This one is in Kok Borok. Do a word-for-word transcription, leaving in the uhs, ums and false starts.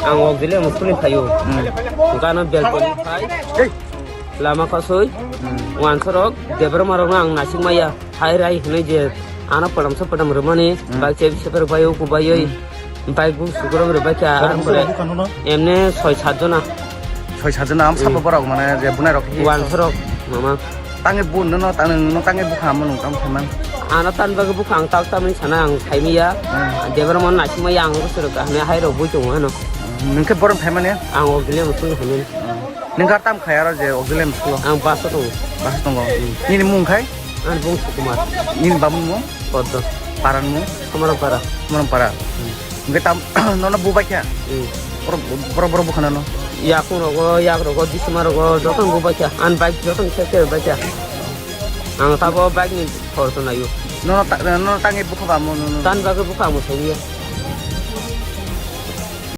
Ang Ogdiliya Muskuli phaio. Hmm. Gana Belpani phai. Lama kasui. Hmm. Wansorok, Debra marok ang nasik maya. Hai rai hinui je ano padam sa padam rwmani. Hmm. Bai che seper bai uku bai oi. Hmm. Bai bu sukurok rwbai kha. Padam sa pore bukan hono? Emne soi sat jona. Soi sat jona am sabo borok mane je bunai rok hi. Wansorok mama. Tangi bu nono tang nono tangi bukha amo nung tam thaiman. Ano tan bagwi bukha ang tak tamni sana ang thaimiya. Hmm. Debra mon nasimaya ang rusurok kahne hai rok bui tongo hano. Nungkhe borom thaimani? Ang Ogdiliya Muskuli thaimani. Nung kar tam khai aro je Ogdiliya Muskuli? Ang bus o tongo. Bus o tongo. Hmm. Nini mung khai? Ang bung Sukumar. Nini bamun mung? Poddo. Paran mung? Somaram para. Somaram para. Hmm. Hingke tam, nono bubai kha? Hmm. Boro, boro, boro bukha nono? Yakung rogo, yak rogo, bisima rogo, jotono bubai kha. Ang bike jotono khe khe bai kha. Ang tabo bike ni khoroksa naio. Nono ta-, nono tangwi bukha ba mo nono? Tan bagwi bukha amo saimanya.